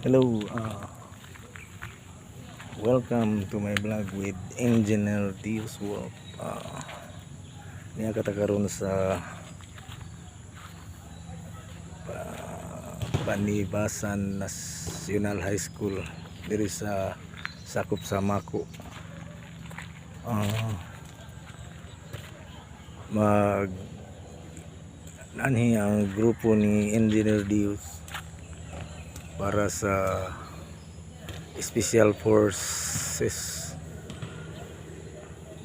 Hello, welcome to my vlog with Engineer Dios Wolf. Niya kata karon sa Panibasan National High School diri sa sakop sa Mako. Mag anhi ang grupo ni Engineer Dios para sa Special Forces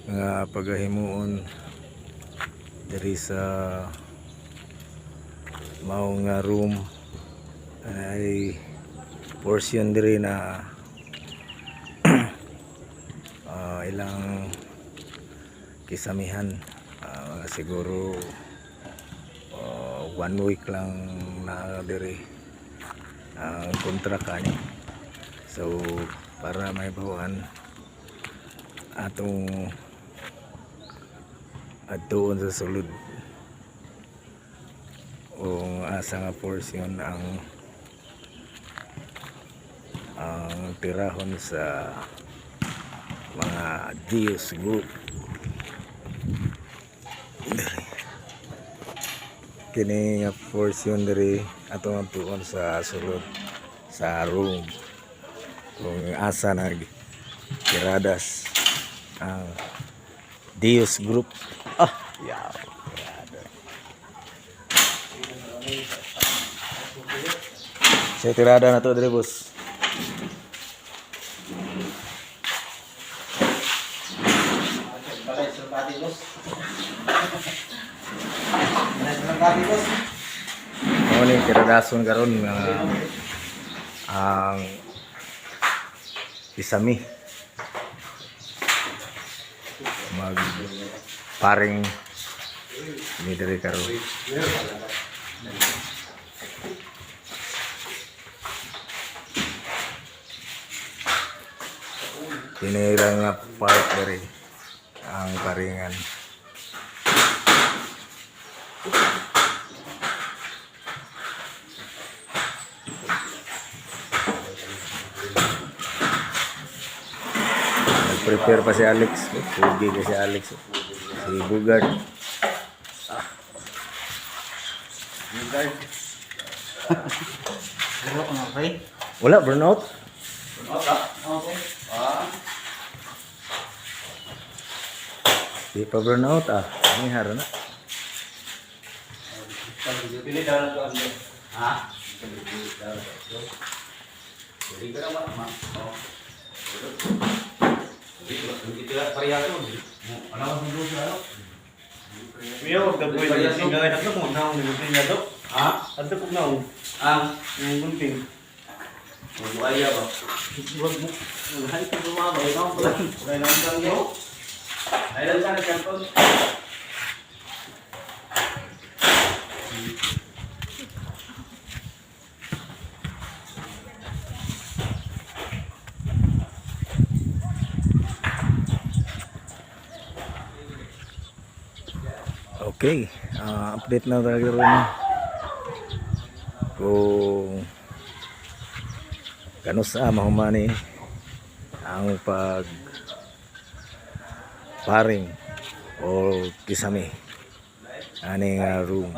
nga pagahimuon diri sa mao nga room, ay portion diri na ilang kisamihan. Mga siguro one week lang na diri ang kontraka niya, so para may bawaan atong adtuon sa sulod kung asa nga portion ang tirahon sa mga Dios Group diri. Kini nga portion diri atong adtuon sa sulod sa room kung asa nag tiradas ang Dios Group. Ah, yaw. Sa tirada na to diri, boss. Balay sa bati, boss. Balay sa bati, boss. Mao ni tiradason karon nga ang isami mag paring ni diri karon. Kinira nga part diri ang paringan. Nag-prepare pa si Alex. Pugi ka si Alex. Si Bugard. Guard. Pero kung okay. Wala, burnout? Okay. Ah. Di pa burnout ah. Ang hara na. Pili daw na to ano. Ha? Pili daw na to. Pili ka na ma. Oh. Miyo, gagawin na gunting gagawin ato kung naong gunting na to. Ha? Ato kung naong Ang yung gunting. Buaya ba? Wag mo. Wala ito bumaba. Wala Wala lang kang yo. Ay lang sana cellphone. Okay. Update na talaga ron. Kung kanusa mahumani ang pag paring o kisame ani nga room.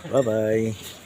Bye bye.